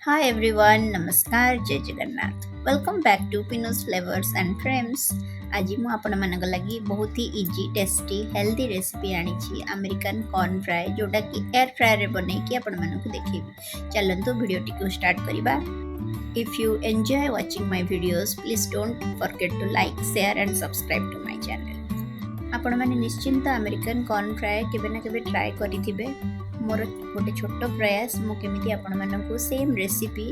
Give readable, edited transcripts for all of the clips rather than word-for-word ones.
Hi everyone, ନମସ୍କାର, ଜୟ Jagannath. Welcome back to Pinu's Flavours and Frames. ଆଜି ମୁଁ ଆପଣମାନଙ୍କ ଲାଗି ବହୁତ ହି ଇଜି, ଟେଷ୍ଟି, ହେଲ୍ଦି ରେସିପି ଆଣିଛି, ଆମେରିକାନ୍ କର୍ନ ଫ୍ରାଏ, ଯେଉଁଟାକି ଏୟାର ଫ୍ରାଏରେ ବନେଇକି ଆପଣମାନଙ୍କୁ ଦେଖେଇବି। ଚାଲନ୍ତୁ, ଭିଡ଼ିଓଟିକୁ ଷ୍ଟାର୍ଟ କରିବା। If you enjoy watching my videos, please don't forget to like, share and subscribe to my channel. ଆପଣମାନେ ନିଶ୍ଚିନ୍ତ ଆମେରିକାନ୍ କର୍ନ ଫ୍ରାଏ କେବେ ନା କେବେ ଟ୍ରାଏ କରିଥିବେ। ମୋର ଗୋଟେ ଛୋଟ ପ୍ରୟାସ, ମୁଁ କେମିତି ଆପଣମାନଙ୍କୁ same recipe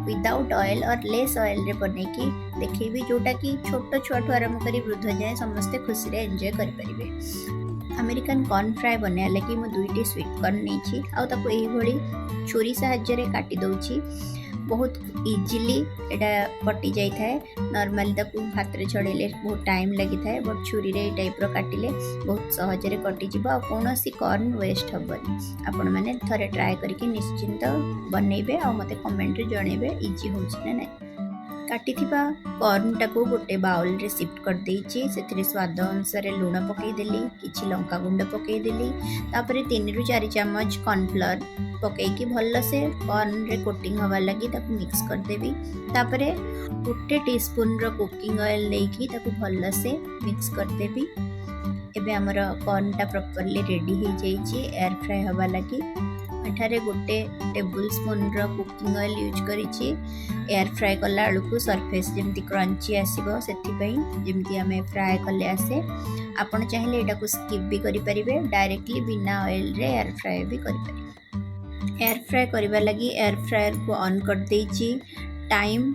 without oil or less ଅଏଲ୍ରେ ବନେଇକି ଦେଖେଇବି, ଯେଉଁଟାକି ଛୋଟ ଛୁଆଠୁ ଆରମ୍ଭ କରି ବୃଦ୍ଧ ଯାଏଁ ସମସ୍ତେ ଖୁସିରେ ଏନ୍ଜୟ କରିପାରିବେ। ଆମେରିକାନ୍ କର୍ନ ଫ୍ରାଏ ବନେଇବା ଲାଗି ମୁଁ ଦୁଇଟି ସୁଇଟ୍ କର୍ନ ନେଇଛି ଆଉ ତାକୁ ଏଇଭଳି ଛୁରୀ ସାହାଯ୍ୟରେ କାଟି ଦେଉଛି। ବହୁତ ଇଜିଲି ଏଇଟା କଟି ଯାଇଥାଏ। ନର୍ମାଲି ତାକୁ ହାତରେ ଛଡ଼େଇଲେ ବହୁତ ଟାଇମ୍ ଲାଗିଥାଏ, ବଟ୍ ଛୁରୀରେ ଏଇ ଟାଇପ୍ର କାଟିଲେ ବହୁତ ସହଜରେ କଟିଯିବ ଆଉ କୌଣସି କର୍ନ ୱେଷ୍ଟ ହେବନି। ଆପଣମାନେ ଥରେ ଟ୍ରାଏ କରିକି ନିଶ୍ଚିନ୍ତ ବନେଇବେ ଆଉ ମୋତେ କମେଣ୍ଟରେ ଜଣେଇବେ ଇଜି ହେଉଛି ନା ନାହିଁ। କାଟିଥିବା କର୍ନଟାକୁ ଗୋଟେ ବାଉଲରେ ସିଫ୍ଟ କରିଦେଇଛି। ସେଥିରେ ସ୍ୱାଦ ଅନୁସାରେ ଲୁଣ ପକାଇଦେଲି, କିଛି ଲଙ୍କା ଗୁଣ୍ଡ ପକାଇଦେଲି। ତାପରେ 3ରୁ 4 ଚାମଚ କର୍ଣ୍ଣଫ୍ଲୋର୍ ପକାଇକି ଭଲସେ କର୍ନରେ କୋଟିଂ ହେବା ଲାଗି ତାକୁ ମିକ୍ସ କରିଦେବି। ତାପରେ 1 ଟିସ୍ପୁନ୍ର କୁକିଂ ଅଏଲ୍ ଦେଇକି ତାକୁ ଭଲସେ ମିକ୍ସ କରିଦେବି। ଏବେ ଆମର କର୍ନଟା ପ୍ରପରଲି ରେଡ଼ି ହେଇଯାଇଛି ଏୟାର ଫ୍ରାଏ ହେବା ଲାଗି। ଏଠାରେ 1 ଟେବୁଲ୍ ସ୍ପୁନ୍ର କୁକିଂ ଅଏଲ୍ ୟୁଜ୍ କରିଛି, ଏୟାର ଫ୍ରାଏ କଲା ବେଳକୁ ସର୍ଫେସ୍ ଯେମିତି କ୍ରଞ୍ଚି ଆସିବ ସେଥିପାଇଁ, ଯେମିତି ଆମେ ଫ୍ରାଏ କଲେ ଆସେ। ଆପଣ ଚାହିଁଲେ ଏଇଟାକୁ ସ୍କିପ୍ ବି କରିପାରିବେ, ଡାଇରେକ୍ଟଲି ବିନା ଅଏଲ୍ରେ ଏୟାର ଫ୍ରାଏ ବି କରିପାରିବେ। ଏୟାର ଫ୍ରାଏ କରିବା ଲାଗି ଏୟାର ଫ୍ରାୟରକୁ ଅନ୍ କରିଦେଇଛି। Time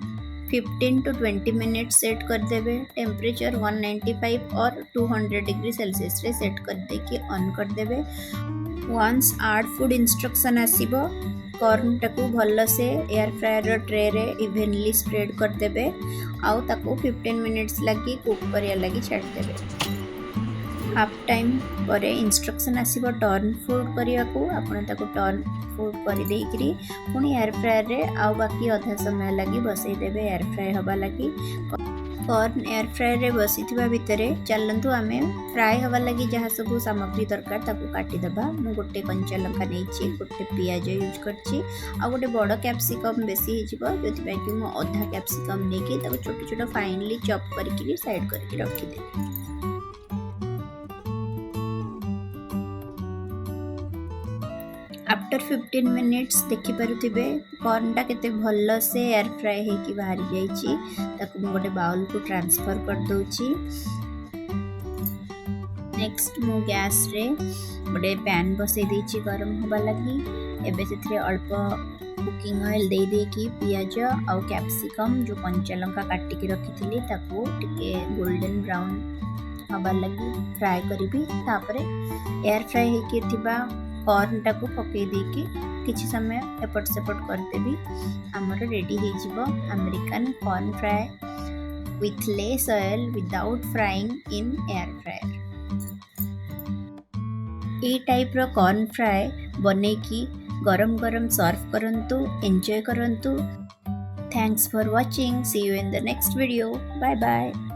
15 to 20 minute set କରିଦେବେ। ଟେମ୍ପରେଚର୍ 195 ଅର୍ 200 ଡିଗ୍ରୀ ସେଲସିୟସରେ ସେଟ୍ କରିଦେଇକି ଅନ୍ କରିଦେବେ। ୱାନ୍ସ ଆଡ଼୍ ଫୁଡ଼୍ ଇନଷ୍ଟ୍ରକ୍ସନ୍ ଆସିବ, କର୍ନଟାକୁ ଭଲସେ ଏୟାର ଫ୍ରାୟର ଟ୍ରେରେ ଇଭେନଲି ସ୍ପ୍ରେଡ୍ କରିଦେବେ ଆଉ ତାକୁ 15 ମିନିଟ୍ସ ଲାଗି କୁକ୍ କରିବା ଲାଗି ଛାଡ଼ିଦେବେ। ହାଫ୍ ଟାଇମ୍ ପରେ ଇନଷ୍ଟ୍ରକ୍ସନ୍ ଆସିବ ଟର୍ନ ଫୁଡ଼୍ କରିବାକୁ। ଆପଣ ତାକୁ ଟର୍ନ ଫୁଡ଼୍ କରିଦେଇକିରି ପୁଣି ଏୟାର ଫ୍ରାୟରରେ ଆଉ ବାକି ଅଧା ସମୟ ଲାଗି ବସେଇଦେବେ ଏୟାର ଫ୍ରାଏ ହେବା ଲାଗି। କର୍ନ ଏୟାର ଫ୍ରାୟରରେ ବସିଥିବା ଭିତରେ ଚାଲନ୍ତୁ, ଆମେ ଫ୍ରାଏ ହେବା ଲାଗି ଯାହା ସବୁ ସାମଗ୍ରୀ ଦରକାର ତାକୁ କାଟିଦେବା। ମୁଁ ଗୋଟେ କଞ୍ଚା ଲଙ୍କା ନେଇଛି, ଗୋଟେ ପିଆଜ ୟୁଜ୍ କରିଛି ଆଉ ଗୋଟେ ବଡ଼ କ୍ୟାପ୍ସିକମ୍ ବେଶୀ ହେଇଯିବ, ଯେଉଁଥିପାଇଁ କି ମୁଁ ଅଧା କ୍ୟାପ୍ସିକମ୍ ନେଇକି ତାକୁ ଛୋଟ ଛୋଟ ଫାଇନଲି ଚପ୍ କରିକିରି ସାଇଡ଼୍ କରିକି ରଖିଦେବି। ଆଫ୍ଟର 15 ମିନିଟ୍ସ ଦେଖିପାରୁଥିବେ କର୍ନଟା କେତେ ଭଲସେ ଏୟାର ଫ୍ରାଏ ହେଇକି ବାହାରି ଯାଇଛି। ତାକୁ ମୁଁ ଗୋଟେ ବାଉଲକୁ ଟ୍ରାନ୍ସଫର୍ କରିଦେଉଛି। ନେକ୍ସଟ ମୁଁ ଗ୍ୟାସ୍ରେ ଗୋଟେ ପ୍ୟାନ୍ ବସେଇ ଦେଇଛି ଗରମ ହେବା ଲାଗି। ଏବେ ସେଥିରେ ଅଳ୍ପ କୁକିଂ ଅଏଲ୍ ଦେଇ ଦେଇକି ପିଆଜ ଆଉ କ୍ୟାପ୍ସିକମ୍, ଯେଉଁ କଞ୍ଚା ଲଙ୍କା କାଟିକି ରଖିଥିଲି, ତାକୁ ଟିକେ ଗୋଲ୍ଡେନ୍ ବ୍ରାଉନ୍ ହେବା ଲାଗି ଫ୍ରାଏ କରିବି। ତାପରେ ଏୟାର ଫ୍ରାଏ ହେଇକି ଥିବା କର୍ନଟାକୁ ପକାଇ ଦେଇକି କିଛି ସମୟ ଏପଟ ସେପଟ କରିଦେବି। ଆମର ରେଡ଼ି ହେଇଯିବ American corn fry with less oil, without frying in air fryer. ଏଇ ଟାଇପ୍ର କର୍ନ ଫ୍ରାଏ ବନେଇକି ଗରମ ଗରମ ସର୍ଭ କରନ୍ତୁ, ଏନ୍ଜୟ କରନ୍ତୁ। Thanks for watching. See you in the next video. Bye bye.